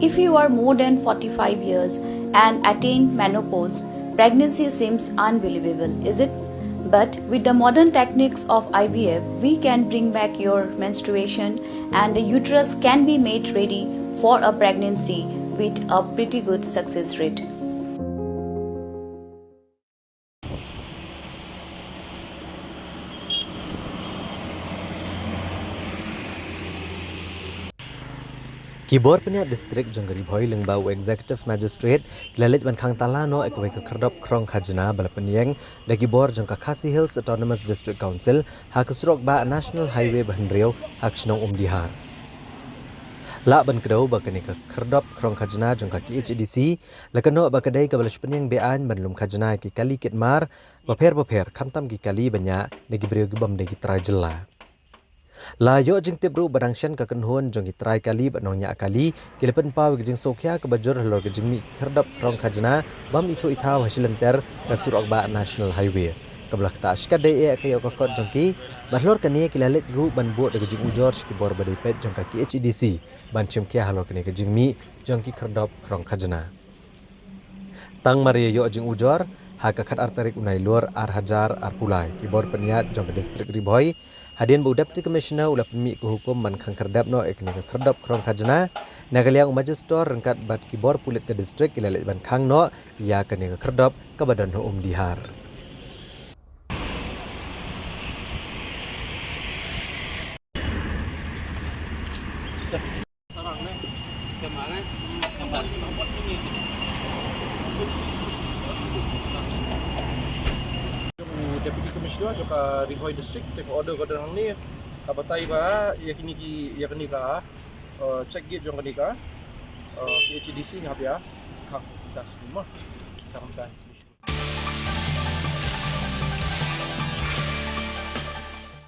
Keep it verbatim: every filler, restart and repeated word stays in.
If you are more than forty-five years and attain menopause, pregnancy seems unbelievable, is it? But with the modern techniques of I V F, we can bring back your menstruation and the uterus can be made ready for a pregnancy with a pretty good success rate. Ki bor pynïaid district jong ka Ri Bhoi lyngba u Executive Magistrate ki la leit ban khang tala noh ïa kawei ka khyrdop khrong khajna ba la pynïeng da ki bor jong ka Khasi Hills Autonomous District Council ha ka surok bah National Highway ba hynriew ha ka shnong Umdihar. Lah ban kdew ba kane ka khyrdop khrong khajna jong ka K H A D C la ka noh ba ka dei kaba la shu pynïeng be-aiñ ban lum khajna ïa ki kali kit mar bapher bapher, khamtam ki kali ba ñiah na ki briew ki bym dei ki trai jylla. La ïoh jingtip ruh ba dang shen ka kynhun jong ki trai kali bad nongñiah kali ki la pynpaw ïa ka jingsngewkhia kaba jur halor ka jingmih ki khyrdop khrong khajna bym ithuh ithaw ha shi lynter ka surok bah National Highway, kaba la ktah shikatdei eh ka ïoh ka kot jong ki. Bad halor kane ki la leit ruh ban buh da ka jingujor sha ki bor ba dei peit jong ka K H A D C ban shim khia halor kane ka jingmih jong ki khyrdop khrong khajna. Tang mar ïa ïoh jingujor, ha ka khatar tarik u Nailur ar hajar arphew lai, ki bor pynïaid jong ka district Ri Bhoi, hadien ba u Deputy Commissioner u la pynmih ka hukum ban khang khyrdep noh ïa kane ka khyrdop khrong khajna, na ka liang u Magistrate ryngkat bad ki bor pulit ka district ki la leit ban khang noh ïa kane ka khyrdop kaba don ha Umdihar. Jong u Deputy Commissioner jong ka Ri Bhoi District, te ka order ka don hangne, ka batai ba ïa kine ki, ïa kane ka, eh, check gate jong kane ka, eh, K H A D C nga pia, ka, ka, ka, ka,